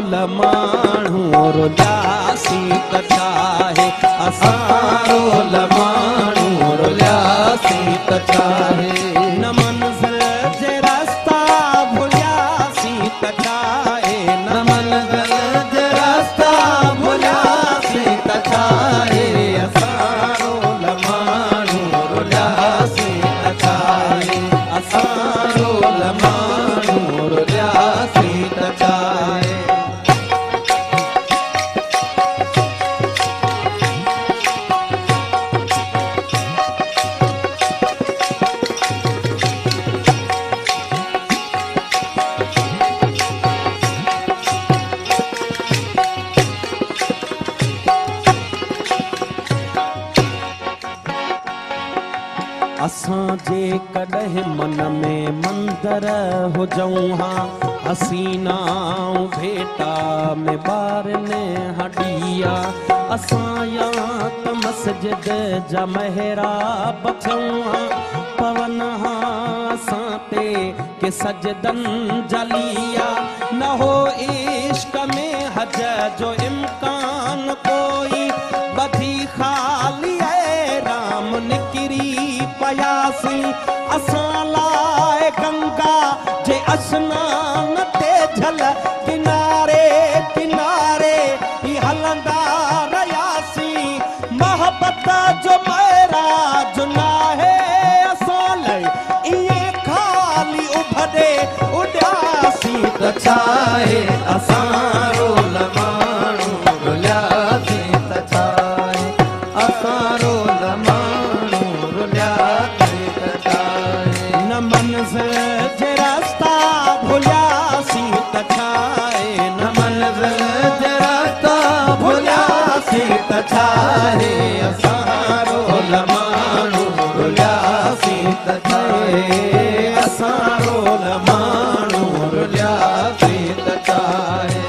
Role ماڻهو رلياسين ته ڇاهي، اسان رول ماڻهو رلياسين ته ڇاهي. نه منزل جي رستا ڀلياسين ته ڇاهي، نه منزل جي رستا ڀلياسين ته ڇاهي، اسان رول ماڻهو رلياسين ته ڇاهي، اسان رول ماڻهو رلياسين ته ڇاهي. اسان جيڪڏهن من ۾ مندر هجون ها، حسينا ڀيٽا ۾ ٻارن ها ڏيئا. اسان يا ته مسجد جا محراب ٿيون ها، پون ها اسان تي ڪي سجدن جا ليئا. نه هو عشق ۾ حج جو امڪان ڪوئي، ٻڌي خالي احرام نڪري پياسين. اسان لاء گنگا جي اسنان تي جھل ڪناري ڪناري ئي هلندا رهياسين. محبت جو معراج ناهي اسان لئه، ائين خالي اڀ ڏي اڏياسين ته ڇاهي، اسان رول ماڻهو رلياسين ته ڇاهي، اسان رول ماڻهو رلياسين ته ڇاهي. نه منزل جي رستا ڀلياسين ته ڇاهي، نه منزل جي رستا ڀلياسين ته ڇاهي، اسان رول ماڻهو رلياسين ته ڇاهي، اسان رول ماڻهو رلياسين ته ڇاهي.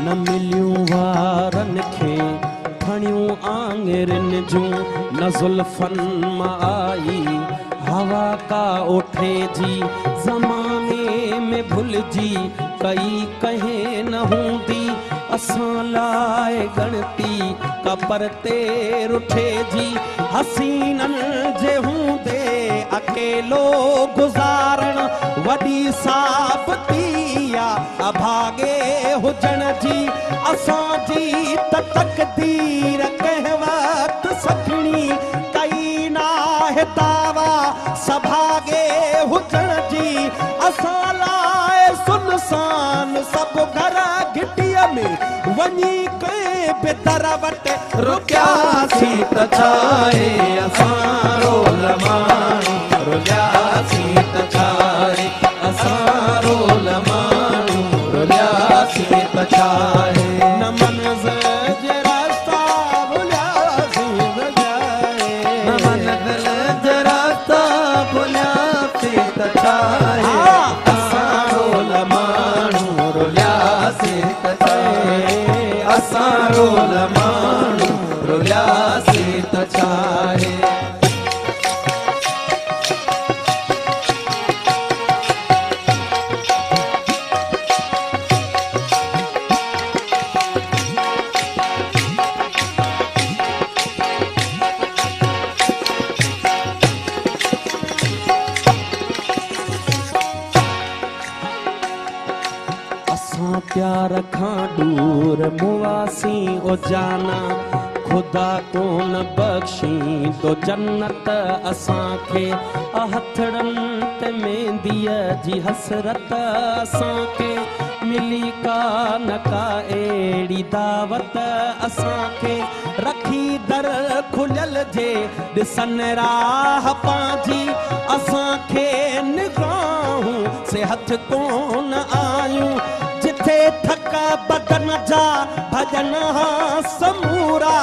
نه مليون وارن کي ڦڻيون آڱرين جون، نه زلفن مان آئي هوا ڪا اوٺي جي. زماني ۾ ڀلجي ڪئي ڪنهن نه هوندي، اسان لاء ڳڻتي ڪا پرتي رٺي جي. حسينن جي هوندي اڪيلو گذارڻ وڏي ثابتي آ اڀاڳي هجڻ جي. اسان جي ته تقدير ڪنهن وقت سکڻي ڪئي ناهي دعويٰ سڀاڳي هجڻ جي. اسان لاء سنسان سڀ گهر، گهٽيء ۾ وڃي ڪنهن به در وٽ رڪياسين ته ڇاهي، اسان رول ماڻهو رلياسين ته ڇاهي، اسان رول ماڻهو رلياسين ته ڇاهي. نه منزل جي رستا ڀلياسين ته ڇاهي، نه منزل جي رستا ڀلياسين ته ڇاهي، اسان رول ماڻهو رلياسين ته ڇاهي، اسان رول ماڻهو رلياسين ته ڇاهي. اسان پيار کان ڏور مئاسين او جانا، خدا ڪون بخشيندو جنت اسان کي. هٿڙن تي مينديء جي حسرت اسان کي، ملي ڪا نه ڪا اهڙي دعوت اسان کي. رکي در کليل جي ڏسن راهه پنهنجي، اسان کي نگاهون سي هٿ ڪون آيون. جٿي ٿڪ بدن جا ڀڄن ها سمورا،